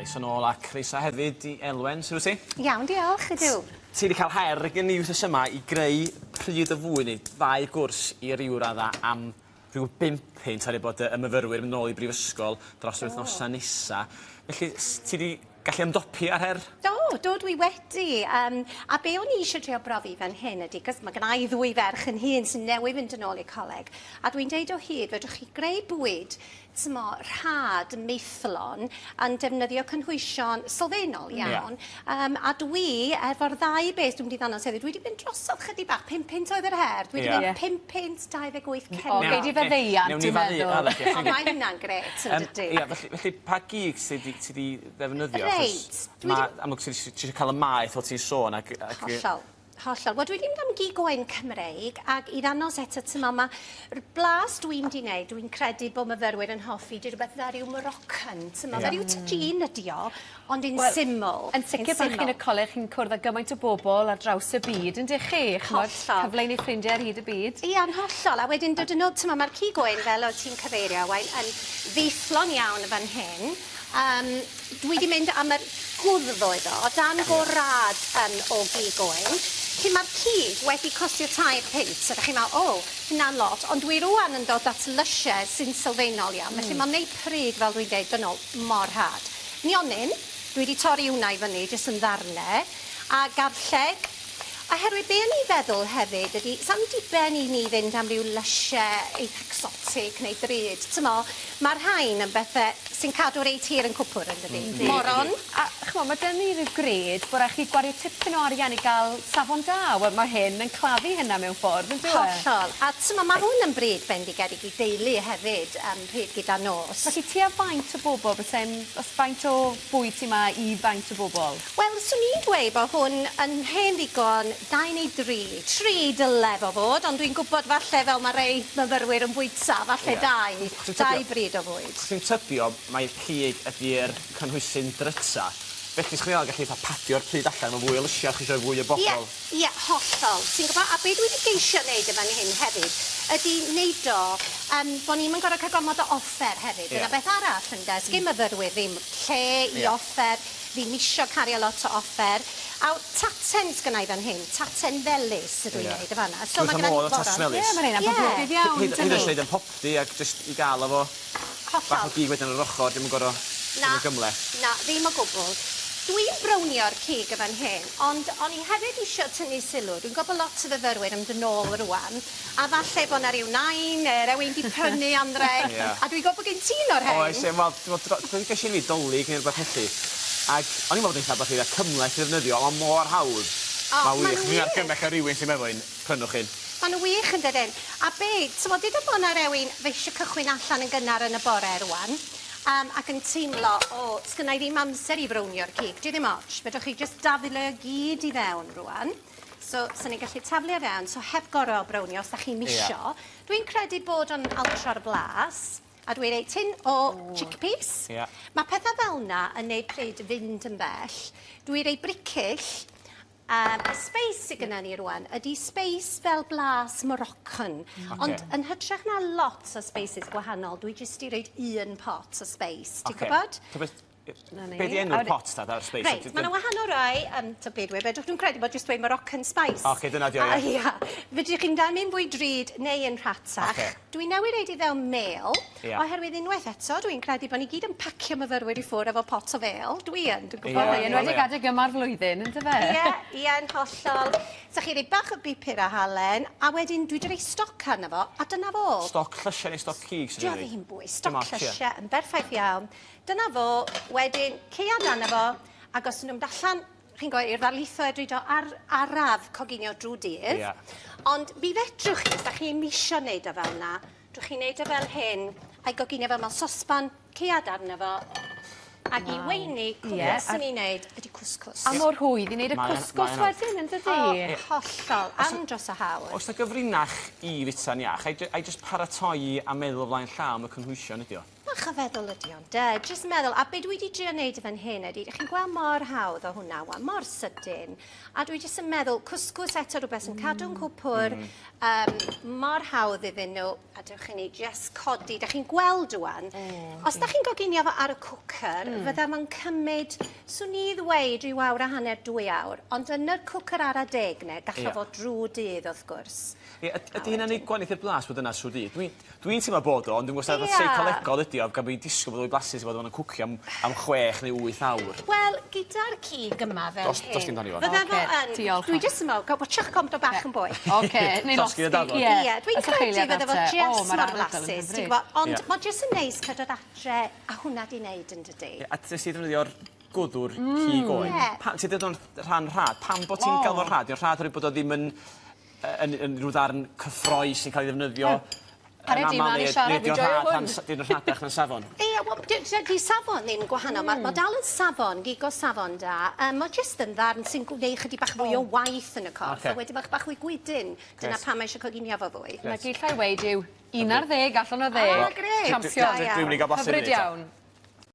Croeso nôl a croeso hefyd i Elwen. Su' wyt ti? Iawn diolch, ydw. Ti 'di ca'l her gen i wthnos yma i greu pryd o fwyd neu ddau gwrs i ryw radda am rhyw bump punt oherwydd bod y y myfyrwyr yn mynd nôl i brifysgol dros yr wythnosa nesa. Felly s- ti 'di gallu ymdopi â'r her? Do, do dwi wedi yym a be' o'n i isio trio brofi fan hyn ydi 'c'os ma' gynna i ddwy ferch 'yn hun sy'n newydd fynd yn ôl i'r coleg a dwi'n deud o hyd fedrwch chi greu bwyd t'mo', rhad, maethlon, yn defnyddio cynhwysion sylfaenol iawn. Yym a dwi, efo'r ddau beth dwi'n mynd i ddangos heddiw, dwi 'di mynd drosodd chydig bach, pump punt oedd yr her, dwi 'di mynd pump punt 28 ceiniog. O, gei di faddeuant, dwi'n meddwl. O, mae hynna'n grêt, yn dydi? Ia, felly, felly pa gig sy 'di ti 'di ddefnyddio? Reit, dwi 'di... Ma' amlwg ti ti isio cael y maeth fel ti'n sôn ac ac... Hollol. Hollol. Wel dwi 'di mynd am gig oen Cymreig ag i ddangos eto t'mo' ma' r- blas dwi'n 'di neud dwi'n credu bo' myfyrwyr yn hoffi 'di rwbeth fel ryw Moroccan t'mo' fel ryw tagine ydi o ond un syml. Yn sicir pan chi'n y coleg chi'n cwrdd â gymaint o bobol ar draws y byd yndych chi? Ch'mod... Hollol. ...cyfle i neud ffrindie ar hyd y byd. Ia'n hollol a wedyn dod yn ôl t'mo' ma'r cig oen fel o't ti'n cyfeirio Owain yn faethlon iawn yn fan hyn. Yym dwi 'di mynd am yr gwddf oedd o, o dan go rad yym o gig oen. Felly ma'r cig wedi costio £3, a 'dach chi'n me'wl o, hynna'n lot, ond dwi rŵan yn dod at lysie sy'n sylfaenol iawn, felly ma'n neud pryd, fel dwi'n deud, yn ôl, mor rhad. Nionyn, dwi 'di torri wnna i fyny jyst yn ddarne, a garlleg, Oherwydd be o'n i'n feddwl hefyd ydi, sa'm diben i ni fynd am ryw lysie eitha exotic neu drud, t'mo', ma'r rhain yn bethe sy'n cadw reit hir yn cwpwr yndydi? Yndi. Moron. A ch'mo' ma' 'da ni ryw gred bo' rai' chi gwario tipyn o arian i ga'l safon da, wel ma' hyn yn claddu hynna mewn ffordd yndyw e? Hollol. A t'mo' ma' hwn yn bryd bendigedig i deulu hefyd yym pryd gyda nos. Felly tua faint o bobol byse'n os faint o bwyd sy 'ma i faint o bobol? Wel, swn i'n dweud bod hwn yn hen ddigon, dau neu dri. Tri dyle fo fod, ond dwi'n gwybod falle fel mae rei myfyrwyr yn bwyta, falle dau, dau bryd o fwyd. Achos dwi'n tybio mai'r cig ydi'r cynhwysyn dryta, felly 'swn i'n meddwl gallu fatha padio'r pryd allan efo fwy o lysia os chi isio rhoi fwy o bobl. Ie, ie, hollol. Ti'n gwybod, a be dwi 'di geisio neud yn fan hyn hefyd ydi neud o yym bo' ni'm yn gor'o' ca'l gormod o offer hefyd. Dyna beth arall ynde, sgin myfyrwyr ddim lle i offer. Fi'm isio cario lot o offer. A taten sgynna i fan hyn, taten felys ydw i'n neud yn fan'na. So ma' gynna ni foron. Ie, ma' rheina'n boblogaidd iawn, yndydi? Hyd yn oed yn popty ac jyst i ga'l efo bach o gig wedyn ar yr ochor, dim yn gor'o' Na. ddim yn gymhleth. Na, ddim o gwbwl. Dwi'n brownio'r cig yn fan hyn, ond o'n i hefyd isio tynnu sylw, dwi'n gwbo' bo' lot o fyfyrwyr yn mynd yn ôl rŵan, A falle bo' 'na ryw nain ne' rewun 'di prynu anreg. Ie. A dwi gwbo bo' gen ti un o'r rhein. Oes e wel t'mod dro- dwi gesh i un fi 'Dolig ne' rwbeth felly ag o'n i'n me'wl bod o'n eitha rwbath eitha cymhleth i ddefnyddio on' ma' mor hawdd. O Ma' ma' wych. n'w Dwi'n wir. argymell o rywun sy'n meddwl un prynwch un. Ma' n'w wych yndydyn? A be' t'mod deuda bo' 'na rewun fe isio cychwyn allan yn gynnar yn y bore rŵan yym ac yn teimlo o sgynnai ddim amser i frownio'r cig 'di o ddim otsh fedrwch chi jyst daflu o gyd i fewn rŵan. So, swn i'n gallu taflu o fewn, so heb gor'o' brownio os 'dach chi'm isio. Dwi'n credu bod o'n altro'r blas, a dwi reit tin o chickpeas. Ia. Ma' petha fel 'na yn neud pryd fynd yn bell. Dwi rei bricyll, yym y sbeis sy gynna ni rŵan ydi sbeis fel blas Moroccan. Oce. Ond yn hytrach na lot o sbeisys gwahanol, dwi jyst 'di roid un pot o sbeis, ti'n gwbod? Oce. T'o' beth 'Na ni. Be' 'di enw'r pot ta 'da'r sbeis? Reit, ma' 'na wahanol rai, yym ta be' dwi fedrwch dwi'n credu bod jyst dweud Moroccan spice. Oce dyna 'di o ie? Ia. Fedrwch chi'n dal mynd fwy drud neu yn rhatach. Oce. Dwi newydd roid i fewn mêl. Ia. Oherwydd unwaith eto dwi'n credu bo' ni gyd yn pacio myfyrwyr i ffwr' efo pot o fêl. Dwi yn, dwi'n gwbod. Ie, enwedig adeg yma'r flwyddyn yndyfe? Ie, ie yn hollol. Sa chi roi bach o bupur a halen, a wedyn dwi 'di roi stoc arno fo, a dyna fo. Stoc llysie neu stoc cig swn i'n 'Di o ddeud? ddim bwys. Stoc llysie yn berffaith iawn. Dyna fo, wedyn caead arno fo, ac os 'yn nhw'n mynd allan, chi'n gwybod, i'r ddarlithoedd, dwi do ar araf coginio drwy dydd. Ia. Ond mi fedrwch chi, os da chi'm isio neud o fel 'na, drwch chi neud o fel hyn, a'i goginio fel mewn sosban, caead arno fo, ac i weini, cwbl swn i'n neud ydi cwscws. A mor rhwydd i neud y cwscws wedyn, yndydi? O, hollol, am dros o hawdd. Oes 'na gyfrinach i fita'n iach? Ai ai jyst paratoi a meddwl o flaen llaw am y cynhwysion ydi o? bach o feddwl ydi o, ynde? Jyst meddwl, a be dwi 'di drio neud yn fan hyn ydi, 'dych chi'n gweld mor hawdd o hwnna wan, mor sydyn, a dwi jyst yn meddwl, cwscws eto rhywbeth sy'n cadw'n cwpwr, yym, mor hawdd iddyn nhw, a dewch i ni jyst codi, 'dych chi'n gweld wan, os 'dach chi'n goginio fo ar y cwcer, fydda fo'n cymryd, swn i ddweud, rhyw awr a hanner, 2 awr, ond yn yr cwcer ara deg 'ne, galla fod drw dydd wrth gwrs. Ie, ydy hynna'n neud gwahaniaeth i'r blas bod yna trw'r dydd? Dwi'n dwi'n teimlo bod o, ond dwi'n gwbo' os na seicolegol ydi o, gan bo' fi'n disgwl bod o'n fwy blasus i fod yn cwcio am am chwech neu wyth awr. Wel, gyda'r cig yma fel Dos, dos dim Fydda fo yn... Diolch. Dwi jyst yn me'wl ga- watsiwch com do bach yn boeth. Oce, neu Llosgi y dafod. Ie. Ie, dwi'n credu fydda fo jyst mor flasus, ti'n gwbo', ond ma' jyst yn neis ca'l dod adre a hwnna 'di neud yndydi? Ie, a nes di ddefnyddio'r gwddw'r cig oen. Ie. Pa- ti dod o'n rhan rhad, pam bo' ti'n galw fo'n rhad? 'Di o'n rhad oherwydd bod o ddim yn yn yn rhyw ddarn cyffrous sy'n cael ei ddefnyddio Paria di mlaen i siarad, fi'n joio hwn. Dyn nhw'n rhadach na'n safon. Ie, wel, di safon ddim gwahanol. Mae ma dal yn safon, gig o safon da. Um, mae jyst yn ddarn sy'n gwneud chydig bach fwy o waith yn y corff. Ocê. A wedyn bach, bach fwy gwydyn. Dyna pam mae eisiau coginio fo fwy. Na gyd llai weud yw 11 allan o ddeg. Ah, grêt. Champion. Da iawn. Dwi'n mynd i gael blasu Hyfryd funud, ta. iawn.